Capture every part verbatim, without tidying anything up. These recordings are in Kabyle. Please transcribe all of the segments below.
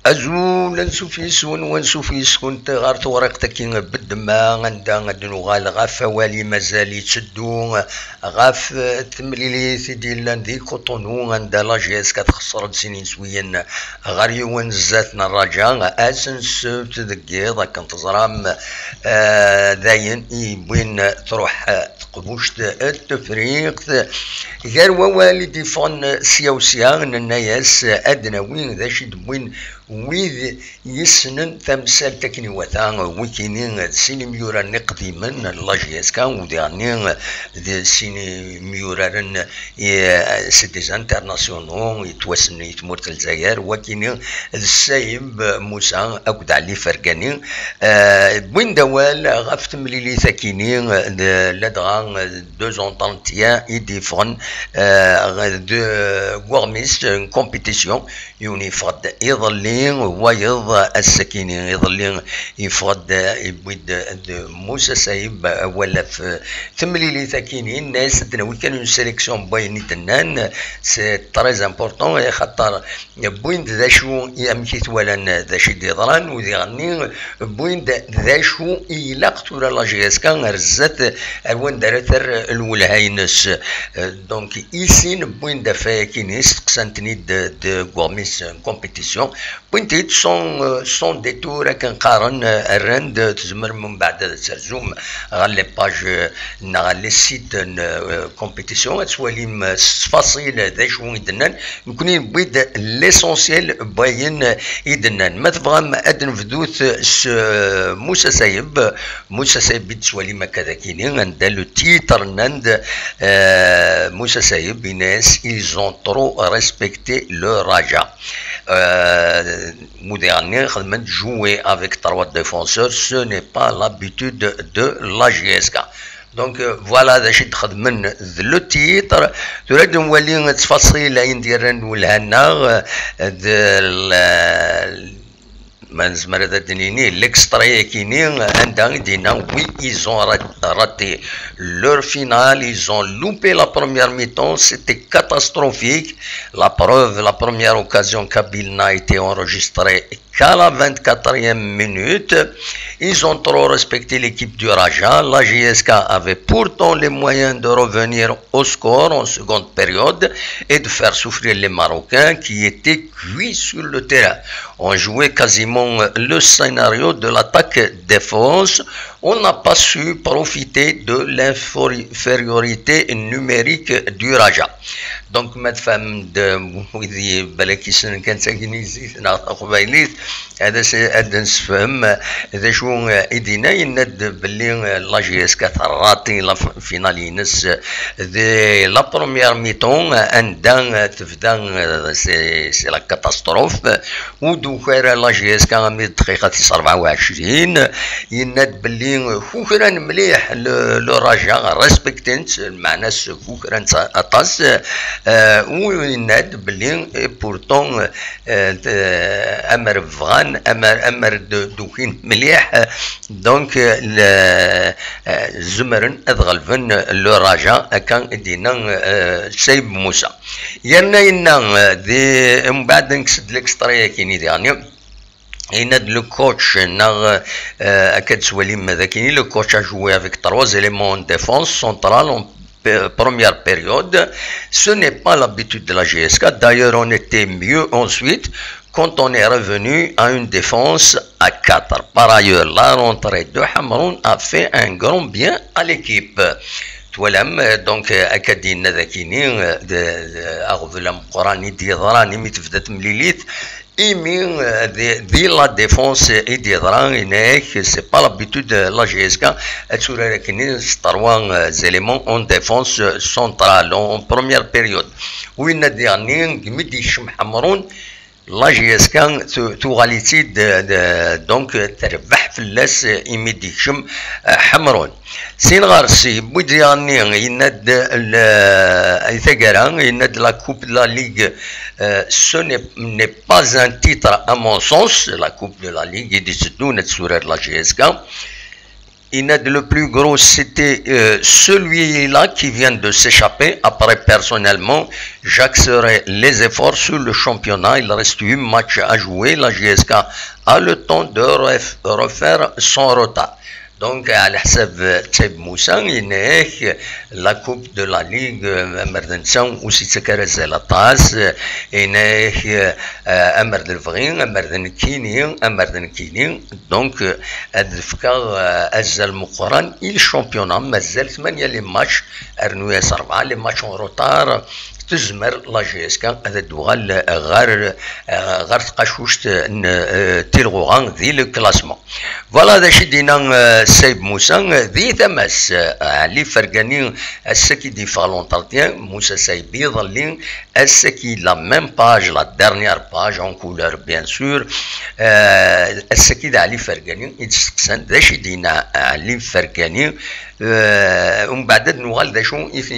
Azul, ansuf yes-wen, wansuf yes-kent ɣer tewriqt-agi n Beddemma, anda ad d-nuɣal ɣef wawal i mazal itteddu ɣef temlilit i d-yellan di Cotonou, anda la J S K texṣer-d sin yiswiyen ɣer yiwen zdat n Raja, ass n ssebt deg yiḍ, akken teẓram, eh, d ayen i yewwin truḥ teqbuct n Tefriqt. Gar wawal i d-iffɣen sya u sya, nenna-yas ad d-nawi d acu i d-wwin wid yessnen tamsalt akken iwata, wikini d sin imyuraren iqdimen n la J S K, u diɣenni d sin imyuraren, eh, c'est des internationaux yettwassnen i tmurt n Lezzayer, wakini d Sayeb Musa akked Ɛli Fergani. Eh, wwin-d awal ɣef temlilit akini, d ladɣa deux cent trente et un i d-yeffɣen, eh, de Gormis, une compétition, yiwen yeffeɣ-d iḍelli, wayeḍ ass-akini, iḍelli yeffeɣ-d, yewwi-d d Musa Sayeb awal ɣef temlilit akini, yenna-yas ad d-nawi kan une sélection n wayen i d-nnan, c'est très important, axaṭer wwin-d d acu i, amek i t-walan, d acu i d-yeḍran, u diɣenni wwin-d d acu i ilaq tura la J S K ar zdat, ar wanda ara terr lwelha-ines. Euh, donc, i sin wwin-d afay akini, steqsan-ten-id de, de Gormis, euh, compétition, wwin-t-id sans, euh, sans détour, akken qqaren, euh, rran-d, euh, tzemrem mbeɛd ad terzum ɣer les pages, euh, neɣ les sites n, euh, compétition, ad twalim, euh, s ttfaṣil d acu i d-nnan. Nekni newwi-d l'essentiel n wayen i d-nnan. Ma tebɣam ad nebdut s, euh, Musa Sayeb, Musa Sayeb i d-twalim akka d akini, anda le titre nnan-d, euh, Musa Sayeb, yenna-yas, ils ont trop respecté le Raja. Euh, u diɣenni xedmen-d jouer avec trois défenseurs, ce n'est pas l'habitude de la J S K. Donc, euh, voilà d acu i d-xedmen d le titre. Tura ad nwali ttfaṣil ayen d-yerran lwelha-nneɣ, euh, d l-, ma nezmer ad d-nini l'extrait-akini, anda i d-yenna, oui, ils ont ra-, raté leur finale, ils ont loupé la première mi-temps, c'était catastrophique. La preuve, la première occasion kabyle n'a été enregistrée qu'à la vingt-quatrième minute. Ils ont trop respecté l'équipe du Raja. La J S K avait pourtant les moyens de revenir au score en seconde période et de faire souffrir les Marocains qui étaient cuits sur le terrain. On jouait quasiment le scénario de l'attaque-défense. On n'a pas su profiter de l'infériorité numérique du Raja. Donc, ma tfehmem-d, wid i balak yessnen kan tagnizit neɣ taqbaylit, ad as-, ad d-nessefhem d acu i d-yenna. Yenna-d belli la J S K terrati la f-, finale-ines di la première mi-temps, anda tebda, c'est, c'est la catastrophe. Ur d-tuki ara la J S K armi d ddqiqa tis rebɛa u ɛecrin. Yenna-d belli kukran mliḥ le, le Raja, respecten-t, lmeɛna-s kukran-t aṭas. Euh, u yenna-d belli, et pourtant, euh, euh, amer bɣan, amer, amer d-, d-ukin mliḥ, donc, euh, le, euh, zemren ad ɣelben le Raja, akka i d-yenna, euh, Sayeb Musa. Yerna yenna, euh, di, mbeɛd nekkes-d l'extrait-akini diɣenni, yenna-d le coach, neɣ, euh, akka d-twalim d akini, le coach a joué avec trois éléments en défense centrale en p-, première période. Ce n'est pas l'habitude de la J S K. D'ailleurs, on était mieux ensuite quand on est revenu à une défense à quatre. Par ailleurs, la rentrée de Hamroun a fait un grand bien à l'équipe. Twalam, euh, donc, euh, akka d-yenna d akini, euh, d, d, aɣbel ameqqran i d-yeḍran imi tebda temlilit, imi, euh, di, di la défense i d-yeḍra, yenna-yak, c'est pas l'habitude, euh, la J S K ad turar akkenni s trois, euh, éléments en défense, euh, centrale en première période. Winna diɣenni, imi d-yekcem Ḥemrun, la J S K tu-, tuɣal-itt-id, euh, de, donc, terbeḥ fell-as, euh, imi d-yekcem, euh, Ḥemrun. Sin ɣer-s, yewwi-d diɣenni, yenna-d, l-, i taggara, yenna-d la Coupe de la Ligue, euh, ce n'est, n'est pas un titre à mon sens, la Coupe de la Ligue i d-itteddun ad turar la J S K. Inad, le plus gros, c'était euh, celui-là qui vient de s'échapper. Après, personnellement, j'axerai les efforts sur le championnat. Il reste huit matchs à jouer. La J S K a le temps de ref- refaire son retard. Donc, على حساب تايب موسى, yenna-ak, la coupe de la ligue, euh, amer d netta ur s-yettak ara azal aṭas, yenna-ak, euh, amer d lebɣi, amer d nekkini, amer d nekkini. Donc, euh, ad d-fkeɣ euh, azal meqqran i le championnat, mazal tmanya les matchs, rnu-as rebɛa les matchs en retard, tezmer la J S K ad d-tuɣal ɣer, euh, ɣer tqacuct n euh, tilɣuɣa di le classement. Voilà d acu i d-yenna euh, Saïb Moussa. Di tama-s, euh, Ɛli Fergani, ass-agi d-yeffeɣ l'entretien, Moussa Saïb iḍelli, ass-agi la même page, la dernière page en couleur bien sûr. Euh, ass-agi d Ɛli Fergani i d-steqsan d acu i d-yenna Ɛli Fergani. Euh, umbeɛd ad nuɣal d acu i t-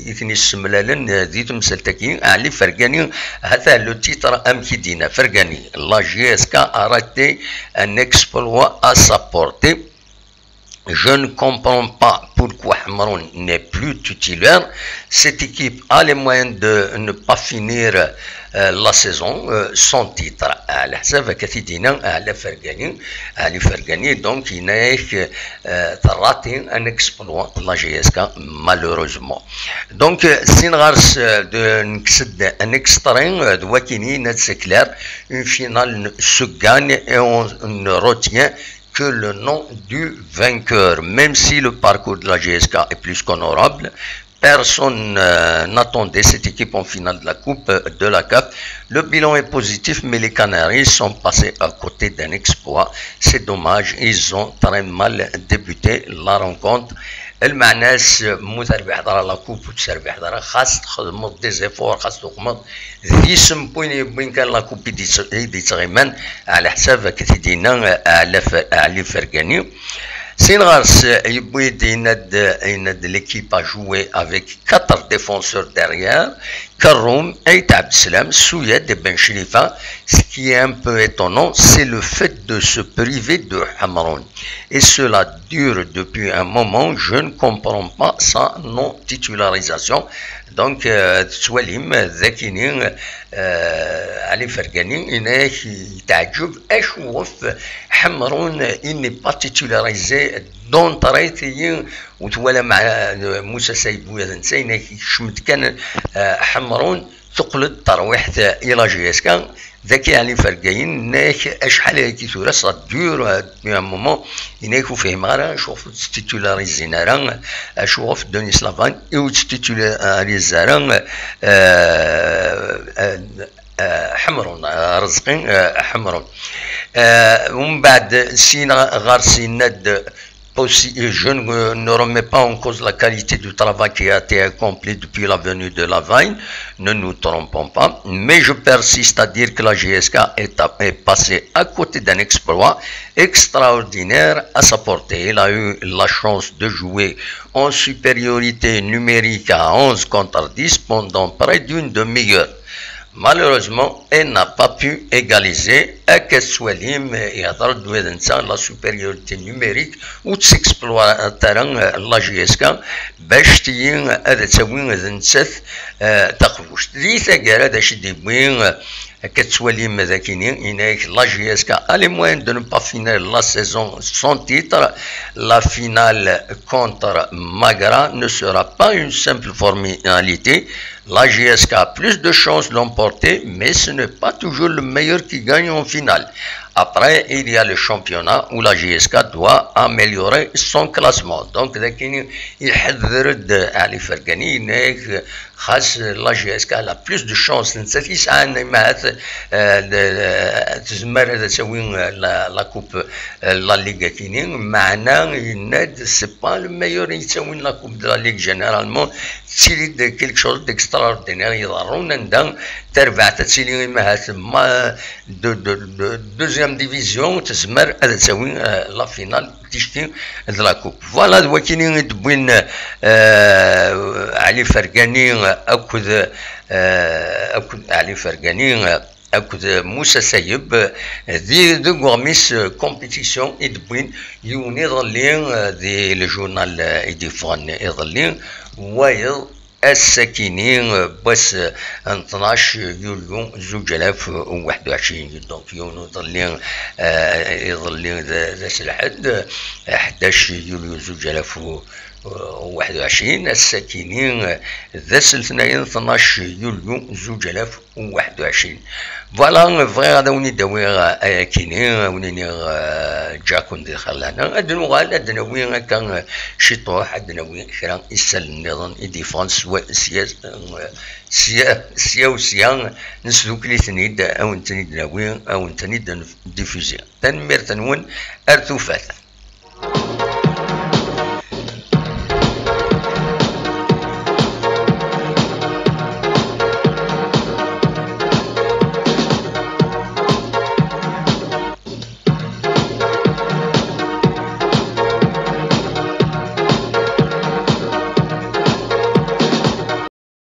i ten-yessemlalen euh, di temsalt-agi. Ɛli Fergani, hata le titre amek i d-yenna Fergani: La J S K a raté un exploit à sa portée. Je ne comprends pas pourquoi Hamroun n'est plus titulaire. Cette équipe a les moyens de ne pas finir euh, la saison euh, sans titre. على حساب هكا تيدينا على فرقاني, على فرقاني, donc il n'a euh, raté un exploit la J S K malheureusement. Donc euh, sin ɣer-s euh, de نكسد un extrait euh, de Wakini, c'est clair, une finale se gagne et on ne retient que le nom du vainqueur. Même si le parcours de la J S K est plus qu'honorable, personne euh, n'attendait cette équipe en finale de la Coupe de la CAF. Le bilan est positif, mais les Canaries sont passés à côté d'un exploit. C'est dommage, ils ont très mal débuté la rencontre. Lmeɛna-s, mu terbiḥeḍ ara la coupe, ur terbiḥeḍ ara, xas txedmeḍ des efforts, xas tuqmeḍ, d isem n win yewwin kan la coupe i d-yettɣ- i d-yettɣiman, ɛla ḥsab akka t-id-yenna Ɛli Fergani. Sin ɣer-s, yewwi-d, yenna-d, yenna-d: l'équipe a joué avec quatre défenseurs derrière, Karoum, Ait Abdeslam, Souyad et Ben Chlifa. Ce qui est un peu étonnant, c'est le fait de se priver de Hamroun. Et cela dure depuis un moment, je ne comprends pas sa non-titularisation. Donc, euh, tettwalim d akini, euh, Ɛli Fergani, yenna-ak yeɛǧeb acuɣef Hamroun il n'est pas titularisé d'entrée. Tigi ur twalam Moussa Saïb ula d netta, yenna-ak yekcem-d kan euh, Hamroun, teqqel-d terwiḥt i la J S K. Daki Ɛli Fergani, yenna-ak acḥal ayagi tura, ça dure euh, depuis un moment, yenna-ak ur fhimeɣ ara acuɣef ur tt-titularizin ara, acuɣef Denis Lavine ur tt-titulariz ara euh, euh, euh, Hamroun, euh, Rezqi euh, Hamroun. Euh, umbeɛd, sin ɣer-s yenna-d: Possi- je ne, ne remets pas en cause la qualité du travail qui a été accompli depuis la venue de Lavine, ne nous trompons pas, mais je persiste à dire que la J S K est, à- est passée à côté d'un exploit extraordinaire à sa portée. Il a eu la chance de jouer en supériorité numérique à onze contre dix pendant près d'une demi-heure. Malheureusement, elle n'a pas pu égaliser. Akka tettwalim, ihder-d ula d netta la supériorité numérique, ur tt-exploite ara la J S K, bac tigi ad tawi d nettat euh, taqbuct. Di taggara d acu i d-yewwi euh, akka tettwalim d akini, yenna-ak la J S K a les moyens de ne pas finir la saison sans titre. La finale contre Magra ne sera pas une simple formalité. La J S K a plus de chances de l'emporter, mais ce n'est pas toujours le meilleur qui gagne en finale. Après, il y a le championnat où la J S K doit améliorer son classement. Donc, d akini iḥedder-d Ɛli Fergani, yenna-ak xas la J S K a plus de chances, nettat i yesɛan imahat euh, de- tezmer ad tawi euh, la, la coupe euh, la ligue akini, meɛna yenna-d c'est pas le meilleur i yettawin la coupe de la ligue généralement. Tettili-d quelque chose d'extraordinaire iḍerrun anda tarbaɛt ad tili imahat ma de, de, de deuxième division, tezmer ad tawi euh, la finale ticki de la coupe. Voilà d wakini i d-wwin euh, Ɛli Fergani akked euh, akked Ɛli Fergani euh, akked Musa Sayeb, di, deg uɣmis, euh, compétition i d-wwin yiwen iḍelli, euh, di le journal, euh, i d-yeffɣen iḍelli, wayeḍ ass-akini, euh, n wass, euh, n tnac yulyu zuǧ alaf u waḥed u ɛecrin. Donc yiwen iḍelli, euh, iḍelli d, d ass lḥedd, euh, ḥdac yulyu zuǧ alaf u waḥed u ɛecrin, ass-akini, euh, d ass letnayen tnac yulyu zuǧ alaf u waḥed u ɛecrin. Voilà, bɣiɣ ad awen-id-awiɣ, euh, ayakini, ad awen-iniɣ, euh, ǧǧiɣ-ken di lxir lehna. Ad nuɣal, ad d-nawi akka, euh, ciṭuḥ, ad d-nawi kra isallen nniḍen i d-yeffɣen swa, sya, euh, sya, sya u sya, nesdukkel-iten-id, ad awen-ten-id-nawi, ad awen-ten-id-diffuser. Tanemmirt-nwen, ar tufat.